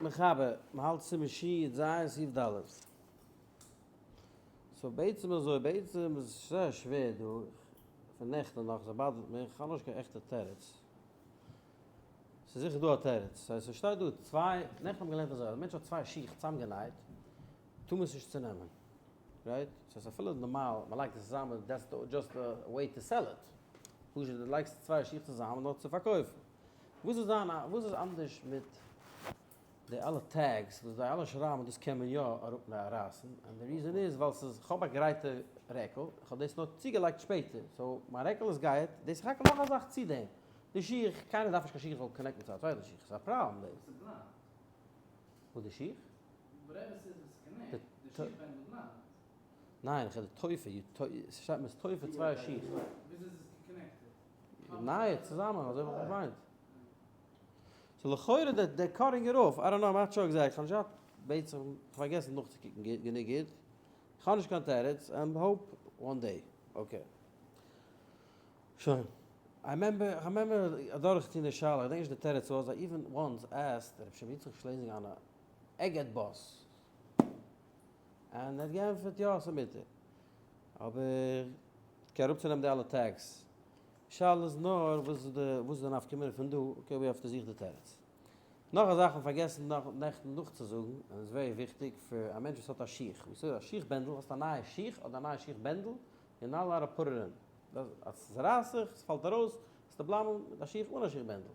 מחבר, מ'האלט סימן שי"ז סעיף ד'. so בעצם אזוי, בעצם איז זייער שווער דא, פון נעכטן נאך, ס'באדערט מיך, כ'האב נישט קיין עכטע תירוץ. ס'איז זיכער דא א תירוץ. so ס'שטייט דא צוויי, נעכטן האט מען געלערנט אזוי, אז א מענטש האט צוויי שיך צוזאמגענייט, טאר מען עס נישט צונעמען. right? so ס'איז אפילו נארמאל, מ'לייגט עס צוזאמען, that's just a way to sell it. פשוט דו לייגסט צוויי שיך צוזאמען נאר צו פארקויפן. וואס איז זיין א וואס איז אנדערש מיט די אלע tags וואס זיי אלע שרייבן דאס קען מען יא אראפ רייסן און די reason איז ווייל ס'איז כ'האב א גרייטע רעקל איך האב דאס נאר צוגעלייגט שפעטער so מיין רעקל איז גייט דאס איז רק נאך א זאך צו דעם די שיך קיינער דארף נישט קיין שיך זאל connect ן צו א צווייטע שיך ס'איז א פראבלעם דאס. וואס די שיך? ניין איך רעד די תופעה ס'שטייט מ'איז תופעה צוויי שיך. נייע צוזאמען אזוי וואלט איך געמיינט. so לכאורה די די cutting it off, I don't know, I'm not sure exact, כ'האב נישט געהאט בעצם, כ'האב פארגעסן נאכצוקוקן גוט גענוג גוט, כ'האב נישט קיין תירוץ, and hope one day. okay. שוין. I remember, איך remember אדורכטון די שאלה, כ'דענק נישט די תירוץ was, I even once asked ר' שמעון יצחק שלעזינגער אן אגד באס, און ער האט געענטפערט יא ס'מותר. אבער כדי אראפצונעמען די אלע tags. שאלה איז נאר וואס איז די וואס איז די נפקא מינה פון דא, okay ווי האסטו זיך די תירוץ. נאך א זאך כ'האב פארגעסן נאך נעכטן נאכצוזאגן און איז very וויכטיג פאר א מענטש וואס האט א שיך, וואס איז א שיך בענדל, האסט א נייע שיך אדער א נייע שיך בענדל, you're not allowed to put it in, אז ס'רייסט זיך, ס'פאלט ארויס, וועסטו בלייבן מיט א שיך אן א שיך בענדל.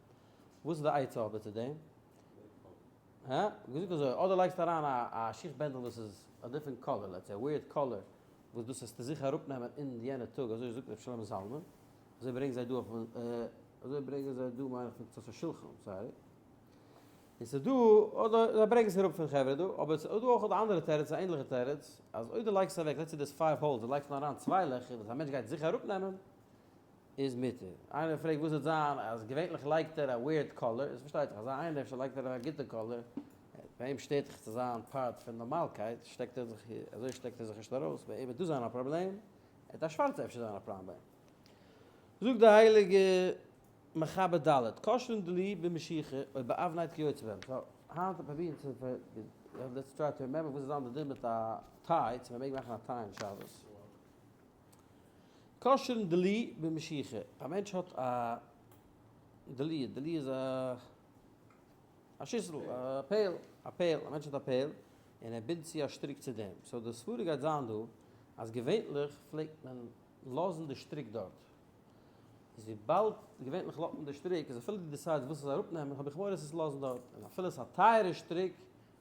וואס איז די עצה אבער צו דעם? הא? געזאגט אזוי, אדער לייגסטו אריין א שיך בענדל וואס איז א different color, let's say א weird color, וואס דאס וועסטו זיכער אראפנעמען אין יענע טאג, אזוי זאגט ר' שלמה זלמן, אזוי ברענגען זיי דא אויפן, אזוי ברענגען זיי דא מיין איך פון קצות השולחן, sorry. און ס'איז דא, אדער זיי ברענגען עס אראפ פון חברה דא, אבער ס'איז דא אויך די אנדערע תירוץ, א ענליכע תירוץ, אז אויב דו לייגסט אוועק, let's say דאס five holes, דו לייגסט נאר אריין צוויי לעכער וואס א מענטש גייט זיכער אראפנעמען, איז מותר. איינער פרעגט וואס וועט זיין אז געווענליך לייגט ער א weird color, איז פארשטייט זיך אזא איינער אפשר לייגט ער א גוטע color, ביי אים שטערט זיך צו זיין part פון נארמאלקייט, שטעקט ער זיך אזוי שטעקט ער זיך נישט ארויס, ביי אים וועט דאס זיין א פראבלעם, וועט א שווארצע אפשר זיין א פראבלעם ביי אים. זאגט די הייליגע מחבר ד', קושרין דלי במשיכה או באבנט כיוצא בהם, so היינט פרובירן צו let's try to remember וואס איז זיין די דין מיט א tie, צו מען מעג מאכן א tie אין שבת. קושרין דלי במשיכה, א מענטש האט א דלי, דלי איז א א שיסל, א pail, א pail, א מענטש האט א pail און ער בינדט צו א שטריק צו דעם, so די סברה גייט זיין דא אז געווענליך פלעגט מען לאזן די שטריק דארט, איז וויבאלד געווענליך לאזט מען די שטריק איז אפילו דו decide סט וואס עס אראפנעמען האב איך מורא עס עס לאזן דארט, און אפילו עס איז א טייערע שטריק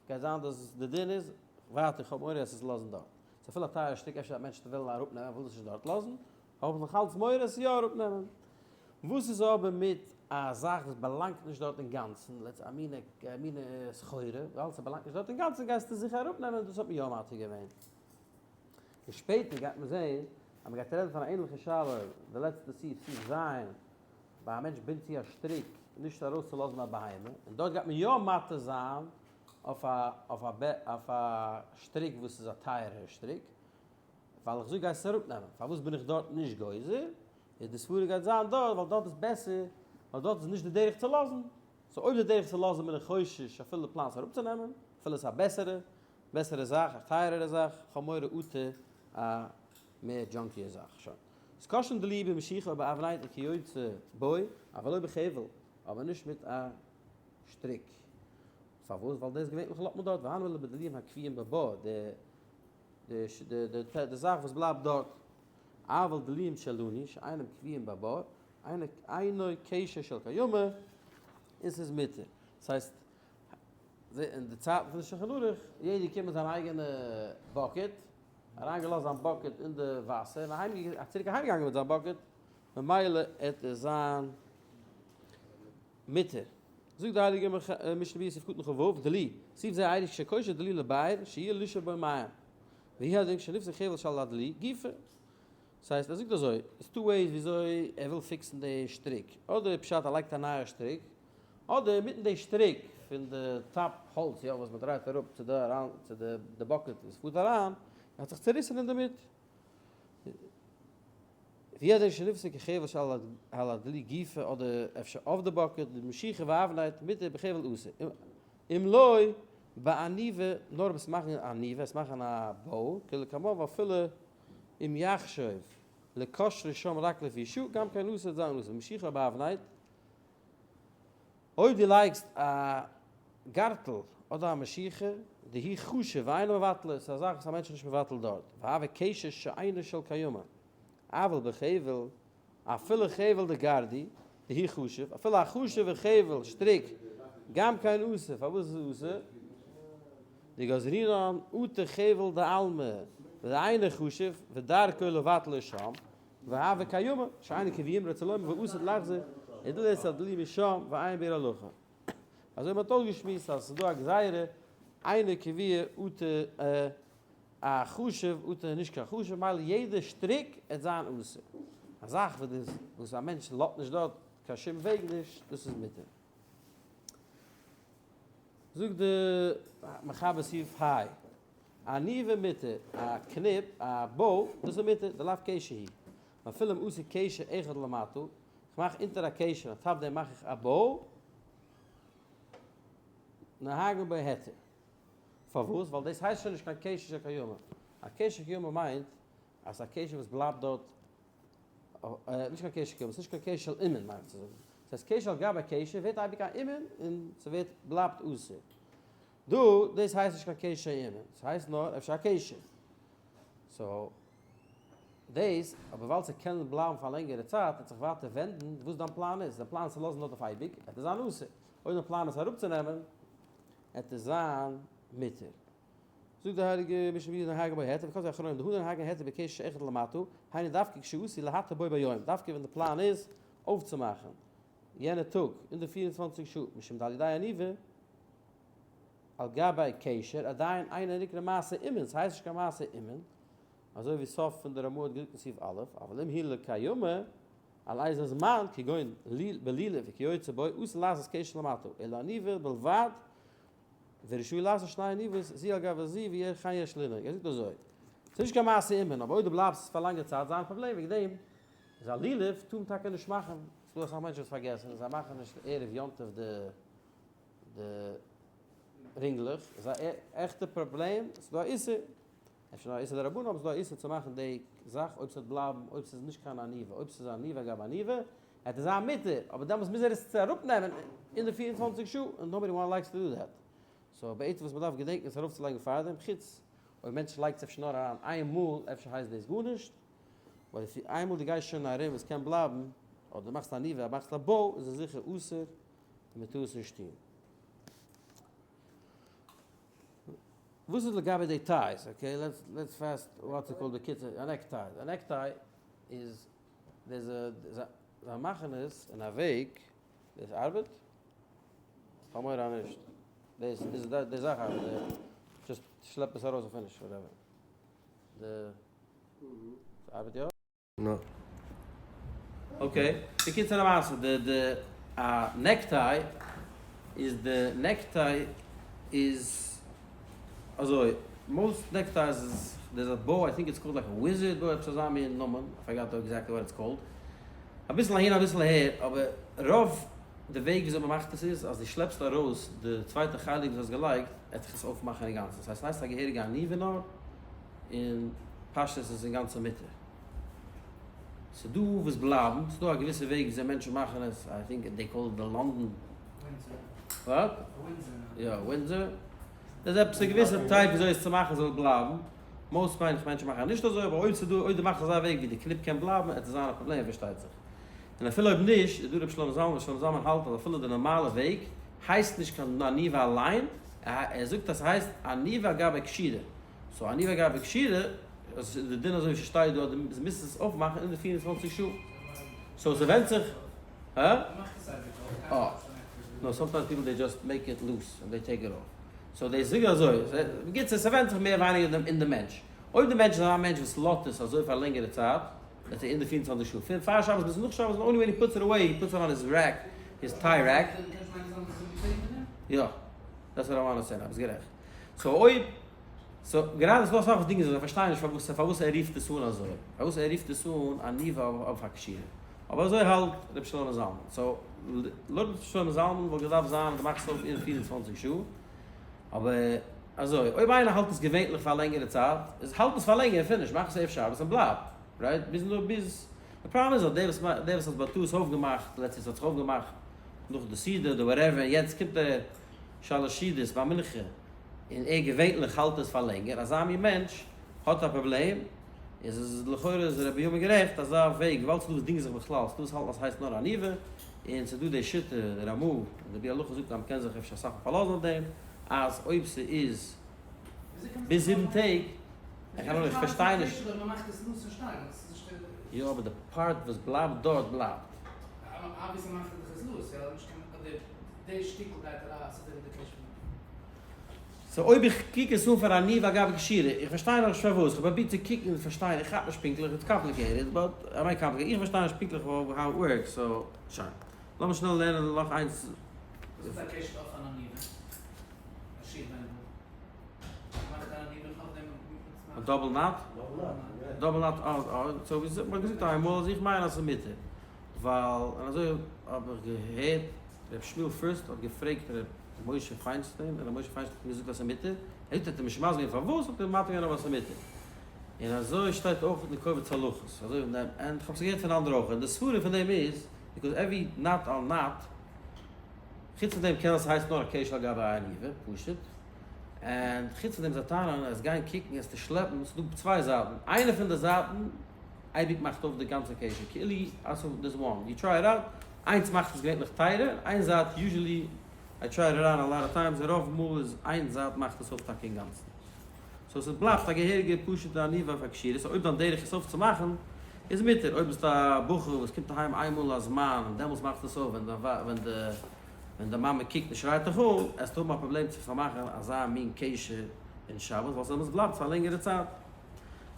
גייט זיין דאס די דין איז ווייטער איך האב מורא עס עס לאזן דארט. ס'איז אפילו א טייערע שטריק אפשר א מענטש וויל אראפנעמען וויל דאס נישט דארט לאזן, האב איך נאך אלץ מורא עס יא אראפנעמען. וואס איז אבער מיט א זאך וואס באלאנגט נישט דארט אינגאנצן, let's א מינע מינע סחורה, ווייל ס'באלאנגט נישט דארט אינגאנצן גייסטו זיכער אראפנעמען, דאס האט מען יא מתיר געווען. און שפעטער גייט מען זען אז מ'גייט רעדן פון א ענליכע שאלה, די לעצטע סעיף, סעיף ז', ביי א מענטש בינדט צו א שטריק נישט ארויסצולאזן א בהמה, און דארט גייט מען יא מתיר זיין אויף א אויף א אויף א שטריק וואס איז א טייערערע שטריק, ווייל איך זאג גייסט עס אראפנעמען, פארוואס בין איך דארט נישט גוזר, איז די סברה גייט זיין דארט ווייל דארט איז בעסער, ווייל דארט איז נישט די דרך צו לאזן, so אויב די דרך צו לאזן בין איך חושש אפילו די פלאנסט אראפצונעמען, אפילו עס איז א בעסערע בעסערע זאך, א טייערערע זאך, איך האב מורא אטע א מער junky ער זאך, שוין. איז קושרין דלי במשיכה או באבנט וכיוצא בו, אבל לא בחבל, אבער נישט מיט א שטריק. פארוואס? ווייל דאס געווענליך לאזט מען דארט, והני מילי בדליים הקבועים בבור, די די זאך וואס בלייבט דארט, אבל דליים שלנו שאינם קבועים בבור, אינו קשר של קיימא, און ס'איז מותר. דאס הייסט, אין די צייטן פון די שולחן ערוך, יעדער קומט מיט זיין אייגענע bucket, אריינגעלאזט זיין bucket אין די וואסער, און צוריק אהיימגעגאנגען מיט זיין bucket, ממילא עט עס זיין מותר. זאגט די הייליגע משנה ברורה סעיף קטן כ"ו, דלי, סעיף זה היינו כשקושר דלי לבאר שיהיה לשאוב בו מים, והוא הדין כשנפסק חבל שעל הדלי גופא. דאס הייסט ער זאגט אזוי, עס איז two ways וויאזוי ער וויל fix ן די שטריק, אדער פשט ער לייגט א נייע שטריק, אדער אינמיטן די שטריק פון די top האלץ יא וואס מען דרייט אראפ צו די אריין צו די bucket וואס פארט אריין, האט זיך צוריסן אינדערמיט. ווי אזוי שנפסק חבל שעל הדלי גופא אדער אפשר אויף די bucket, די משיכה ואבנט מיט די בחבל אסור. אם לא בעניבה, נאר אויב עס מאכן עניבה, עס מאכן א bow, כדלקמן ואפילו אם יחשוב לקושרו שם רק לפי שעה, גם כן אסור זיין אסור, משיכה באבנט, אויב דו לייגסט א גארטל אדער א משיכה, דהיא חשוב ואינו מבטלה, ס'איז א זאך וואס א מענטש איז נישט מבטל דארט, והוי קשר שאינו של קיימא, אבל בחבל, אפילו חבל דגרדי, דהוא חשוב, אפילו א חשוב'ע חבל, שטריק, גם כן אסור, פארוואס איז עס אסור? דגזרינן אטו חבל דעלמא, ודאינו חשוב, ודרכו לבטלו שם, והוי קיימא, שאינו קביעים רוצה לומר ואסור לחזור, ודלית על דלי משם, ועיין ביאור הלכה. אזוי מ'האט אויסגעשמועסט אז ס'איז דא א גזירה, אינו קביע אטו א חשוב אטו נישט קיין חשוב, מילא יעדע שטריק עט זיין אסור. א זאך וואס א מענטש לאזט נישט דארט קיין שום וועג נישט, דאס איז מותר. זאגט די מחבר סעיף ה', עניבה מותר, א קניפ, א bow, דאס איז מותר, דלאו קשר הוא. ואפילו אם עשו קשר אחד למטה, איך מאך אונטער א קשר, on top דעם מאך איך א bow, נוהגין בו היתר. פארוואס? ווייל דאס הייסט שוין נישט קיין קשר של קיימא. א קשר של קיימא מיינט אז ס'איז א קשר וואס בלייבט דארט, נישט קיין קשר של קיימא, ס'איז נישט קיין קשר של אומן מיין איך צו זאגן. ס'הייסט קשר על גבי קשר ווערט אייביג א אומן און ס'ווערט בלייבט אסור. דא, דאס הייסט נישט קיין קשר של אומן, ס'הייסט נאר אפשר א קשר. so, דאס, אבער ווייל ס'קען בלייבן פאר א לענגערע צייט, וועט זיך ווייטער ווענדן וואס דיין פלאן איז. דיין פלאן איז צו לאזן דארט אויף אייביג, וועט עס זיין אסור. אויב דיין פלאן איז אראפצונעמען, וועט עס זיין מותר. זאגט די הייליגע משנה ברורה נוהגין בו היתר וכתבו אחרונים דהא נוהגין היתר בקשר שאחד למטה, היינו דווקא כשעשוי להתיר בו ביום, דווקא ווען די פלאן איז אויפצומאכן יענע טאג אין די 24 שעה, משום דעל ידי עניבה על גבי קשר עדיין אינו נקרא מעשה אומן, ס'הייסט נישט קיין מעשה אומן, אזוי ווי סוף פון די רמ"א האט געזאגט אין סעיף א', אבל אם היא לקיימא על איזה זמן, כגון בלולב וכיוצא בו, אסור לעשות קשר למטה, אלא עניבה בלבד, ורשאי לעשות שני עניבות, זו על גבי זו, וכן יש לנהוג. ער זאגט אזוי, ס'איז נישט קיין מעשה אומן, אבער אויב דו בלייבסט פאר לאנגע צייט זיין פראבלעם, וועגן דעם איז א לולב טאר מען טאקע נישט מאכן, ס'דא אסאך מענטשן וואס פארגעסן, זיי מאכן נישט ערב יום טוב די רינגלעך, איז א עכטע פראבלעם, ס'איז דא א איסור, אפשר נאר א איסור דרבנן, אבער ס'איז דא א איסור צו מאכן די זאך אויב ס'וועט בלייבן, אויב ס'איז נישט קיין עניבה, אויב ס'איז עניבה גבי עניבה, וועט עס זיין מותר, אבער דעמאלטס מוז ער עס אראפנעמען אין די 24 שעה, און nobody want likes to do that. so בעצם וואס מ'דארף געדענקען איז ארויפצולייגן פארדעם, חוץ אויב מענטש לייגט עס אפשר נאר אריין איין מאל, אפשר הייסט דאס גארנישט, ווייל if איינמאל דו גייסט שוין ארום עס קען בלייבן, אדער מאכסט עניבה, מאכסט א bow, איז עס זיכער אסור, און מ'טאר עס נישט טון. וואס איז לגבי די ties? Okay, let's fast what's it called בקיצור, א necktie. א necktie איז דאס זיי מאכן עס אין א וועג, דאס ארבעט? כ'האב מורא אז נישט. דאס איז די זאך ארבעט, just שלעפ עס ארויס און finish, whatever. די ס'ארבעט יא? נא. Okay, בקיצור המעשה, די די א necktie איז די necktie איז אזוי, most neckties איז דער'ס א bow, I think it's called like א wizard bow, עפעס אזא מין נאמען, I forgot exactly what it's called, אביסל אהין אביסל אהער, אבער רוב די וועג וויאזוי מ'מאכט עס איז אז דו שלעפסט ארויס די צווייטע חלק וואס האסט געלייגט, עט זיך עס אויפמאכן אינגאנצן, ס'הייסט ס'הייסט א געהעריגע עניבה נאר, און פשטות איז אינגאנצן מותר. ס'דא וואס בלייבן, ס'דא א געוויסע וועג וויאזוי מענטשן מאכן עס, I think they call it די לאנדאן. What? יא, Windsor. דאס איז עפעס א געוויסע type וויאזוי עס צו מאכן זאל בלייבן. Most מיין איך מענטשן מאכן נישט אזוי, אבער אויב ס'דא, אויב דו מאכסט אזא וועג ווי די קניפ קען בלייבן, עט עס זיין א פראבלעם פארשטייט זיך. און אפילו אויב נישט, איז דא רבי שלמה זלמן, רבי שלמה זלמן האלט אז אפילו די נארמאלע וועג הייסט נישט קיין עניבה אליין, ער זאגט אז ס'הייסט עניבה גבי קשירה. So עניבה גבי קשירה, איז די דין אזוי ווי ס'שטייט דא אז דו מוזט עס אויפמאכן אין די 24 שעה. So ס'ווענדט זיך, הא? אה. No, sometimes people they just make it loose and they take it off. So they זאגן אזוי, בקיצור ס'ווענדט זיך מער ווייניגער אין די מענטש. אויב די מענטש איז אזא מענטש וואס לאזט עס אזוי פאר א לענגערע צייט, let's say אין די 24 שעה, פון פאר שבת ביז נאך שבת, only when he puts it away, he puts it on his rack, his tie rack. יא, that's what I want to say, ביסט גערעכט. So אויב, so גראדע איז דא אסאך וואס דינגען זיך, זיי פארשטייען נישט פארוואס פארוואס ער רופט עס אן אזוי, פארוואס ער רופט עס אן עניבה אויף א קשירה. אבער אזוי האלט ר' שלמה זלמן. so לויט ר' שלמה זלמן וואלט געדארפט זיין אז דו מאכסט אויף אין 24 שעה. אבער אזוי, אויב איינער האלט עס געווענליך פאר א לענגערע צייט, איז האלט עס פאר לענגער און finish, מאך עס ערב שבת און בלייב. Right? ביז נאר ביז, די פראבלעם איז אז דער וואס דער וואס האט בטעות אויפגעמאכט, let's say ס'האט זיך אויפגעמאכט נאך די סעודה אדער whatever, און יעצט קומט ער שלש סעודות ביי מנחה, און ער געווענליך האלט עס פאר לענגער, אזא מין מענטש האט א פראבלעם, איז עס לכאורה איז רבי בנימין גערעכט, אזא וועג, וויבאלד ס'דא וואס דינגען זיך בכלל, ס'דא וואס האלטן אז ס'הייסט נאר עניבה, און ס'דא די שיטה, די רמ"א, און די ביאור הלכה זאגט אז מ'קען זיך אפשר אסאך מאל פארלאזן אויף דעם, אז אויב ס'איז ביז 7 טעג, איך קען איך פארשטיי נישט. יא, אבער די part וואס בלייבט דארט בלייבט. Obviously מאכט ער דאך עס loose, יא, נישט קיין אדער די שטיקל גייט ארויס אדער די קשר. So אויב איך קוק עס אן פאר עניבה על גבי קשירה, איך פארשטיי נאך נישט פארוואס, איך האב פרובירט צו קוקן און פארשטיין, איך כאפ נישט פונקטליך, it's complicated, but I מיין complicated, איך פארשטיי נישט פונקטליך how it works, so שוין. לאמיר שנעל לערנען נאך איינס. וואס איז א קשר אויף אן עניבה? א שיך בענדל. מאכט אן עניבה אויף דעם א double knot? Double knot, אה, so ווי מ'האט געזאגט איינמאל אז איך מיין אז ס'איז מותר. ווייל, און אזוי האב איך געהערט, ר' שמואל פירסט האט געפרעגט ר' משה פיינשטיין, און ר' משה פיינשטיין האט אים געזאגט אז ס'איז מותר. ער האט אים נישט מסביר געווען פארוואס, האט ער מתיר געווען אבער אז ס'איז מותר. און אזוי שטייט אויך אין קובץ הלכות. אזוי, און איך האב עס געהערט פון אנדערע אויך. און די סברה פון דעם איז, because every knot on knot, חוץ פון דעם קען עס הייסן נאר א קשר על גבי עניבה, פשוט. און חוץ פון דעם זיי טענה'ן אז גיין קוקן עס צו שלעפן, ס'איז דא צוויי זייטן. איינע פון די זייטן אייביג מאכט אויף די גאנצע קשר, כאילו also this one, you try it out, איינס מאכט עס געווענליך טייערער, איין זייט usually, I tried it out a lot of times, רוב מאל איז איין זייט מאכט עס אויף טאקע אינגאנצן. So עס בלייבט א געהעריגע פשוטע עניבה אויף א קשירה, so אויב דיין דרך איז אויפצומאכן, איז מותר. אויב ביסטו א בחור וואס קומט אהיים איינמאל א זמן און דעמאלטס מאכסטו עס אויף ווען די מאמע קוקט און שרייט דיך אן, עסטו האבן א פראבלעם צו פארמאכן אזא מין קשר אין שבת, ווייל ס'דעמאלטס בלייבט פאר א לענגערע צייט.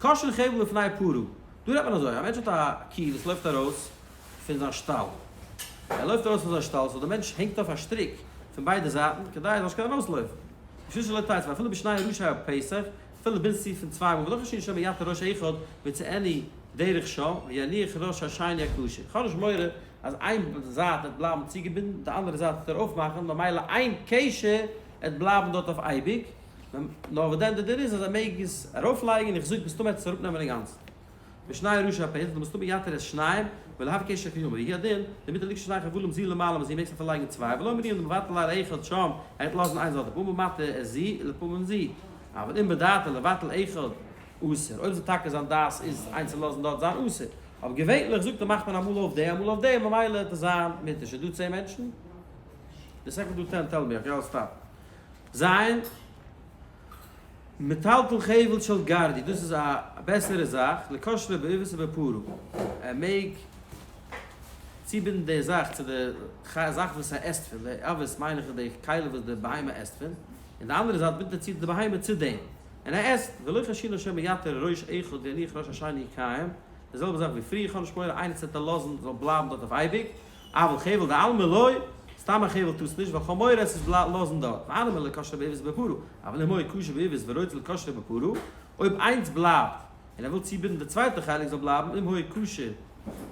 קושרן חבל לפני פרה. דא רעדט מען אזוי, א מענטש האט א קי וואס לויפט ארויס פון זיין שטאל. ער לויפט ארויס פון זיין שטאל, so דער מענטש הענגט אויף א שטריק פון ביידע זייטן כדי ער זאל נישט קענען ארויסלויפן. בשביל שלא תצא, ואפילו בשני ראשי הפתח, אפילו בינדסטו פון צוויי מאל, ולא חיישינן שמא יתיר ראש אחד ויוציאנו דרך שם, ויניח ראש השני הקשור. איך האב נישט מורא אז איין זייט וועט בלייבן צוגעבינדן, די אנדערע זייט וועט ער אויפמאכן, ממילא איין קשר וועט בלייבן דארט אויף אייביג. נאר וואס דען די דין איז אז ער מעג עס ארויפלייגן, און איך זאג מסתמא עט עס אראפנעמען אינגאנצן. בשני ראשי הפתח, דמסתמא יתיר את שניהם, ולא הוי קשר קיימא, והוא הדין, דמותר לקשור שני חבלים זו למעלה מזו, מעגסט אפילו לייגן צוויי, ולא אמרינן דמבטל ליה לאחד שם, ער וועט לאזן איינס דארט, לפעמים מתיר את זו, ולפעמים זו. אבל אם בדעתו לבטל אחד, אסור. אויב זאל טאקע זיין דעת איז איינס צו לאזן דארט זיין אסור. אבער געווענליך זאגט ער מאכט מען אמאל אויף די אמאל אויף די, ממילא וועט עס זיין מותר. שוין דא 10 מענטשן? The second do 10, tell me, okay, I'll stop. זיין מטלטל חבל של גרדי, דאס איז א בעסערע זאך, לקושרו בעיבוס ובפרה. ער מעג צובינדן די זאך צו די זאך וואס ער עסט פון, די אבוס מיין איך איז די כלי וואס די בהמה עסט פון, און די אנדערע זייט בינדט ער צו די בהמה צו דעם, און ער עסט, ולא חיישינן שמא יתיר ראש אחד ויניח ראש השני קיים, די זעלבע זאך ווי פריער, איך האב נישט מורא איינער צו לאזן זאל בלייבן דארט אויף אייביג, אבל חבל דעלמא לא, סתם א חבל טוסט נישט, ווייל כ'האב מורא עס איז לאזן דארט, והני מילי לקושרו בעיבוס ובפרה, אבל אם היה קשור בעיבוס ורוצה לקושרו בפרה, אויב איינס בלייבט, און ער וויל צובינדן די צווייטע חלק זאל בלייבן, אם היה קשור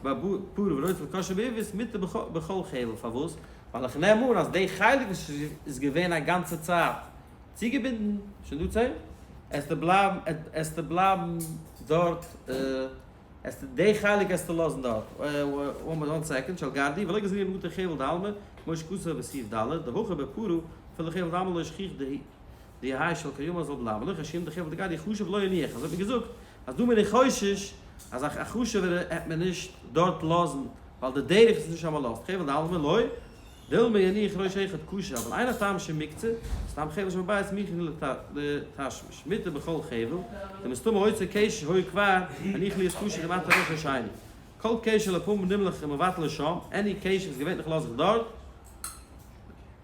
בפרה ורוצה לקושרו בעיבוס, מותר בכל חבל, פארוואס? ווייל איך נעם אן אז די חלק וואס איז געווען א גאנצע צייט צוגעבינדן, שוין דא 10, עסטו בלייבן, עסטו בלייבן דארט, עסטו די חלק עסטו לאזן דארט. One second, של גרדי, ולא גזרינן מותר חבל דעלמא, כמו שכתוב בסעיף ד', דהכא בפרה, אפילו חבל דעלמא לא שכיח די היי של קיימא זאל בלייבן, ולא חיישינן דחבל דגרדי חשוב לא יניח, אזוי האט מען געזאגט, אז דא בין איך חושש, אז א חשוב'ערע העט מען נישט דארט לאזן, ווייל די דרך איז נישט אז מען לאזט, חבל דעלמא לא, דילמא יניח ראש אחד כשר, אבל אין הטעם שמקצה, סתם חבל שבבית מוכן לתשמיש, מותר בכל חבל, דמסתמא אותו קשר היה כבר, הניח להיות כשר ומתיר ראש השני. כל קשר לפעמים נמלך ומבטל לשם, any קשר איז געווענליך לאז איך דארט,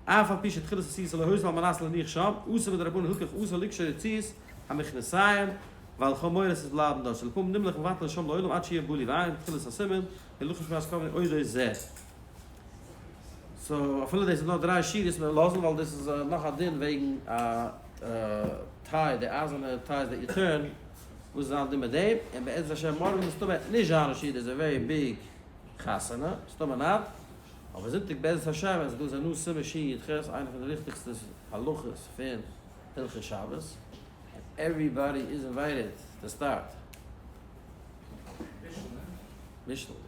אף על פי שתחילת עשיית לא היתה על מנת להניח שם, אסור מדרבנן הילכך אסור לקשור רצועות המכנסיים, ווייל כ'האב מורא ס'איז בלייבן דארט, שלפעמים נמלך ומבטל לשם לעולם עד שיהיה בלי ועין תחילת הסימן, הלכות שמירת כהנים אודות זה. So אפילו דאס איז נאר דריי שורות מיר לאזן ווייל דאס איז נאך א דין וועגן א tie, די אייזערנע ties that you turn, וואס איז זיין דין מיט דעם, און בעזרת השם מארגן מסתמא וועט נישט זיין א שיעור, דאס איז א very big. חתונה, מסתמא not, אבער זונטאג בעזרת השם איז דא איז א new סימן שי"ח, איינע פון די וויכטיגסטע הלכות פון הלכות שבת, everybody is invited to start. בישל, ניין? בישל, יא.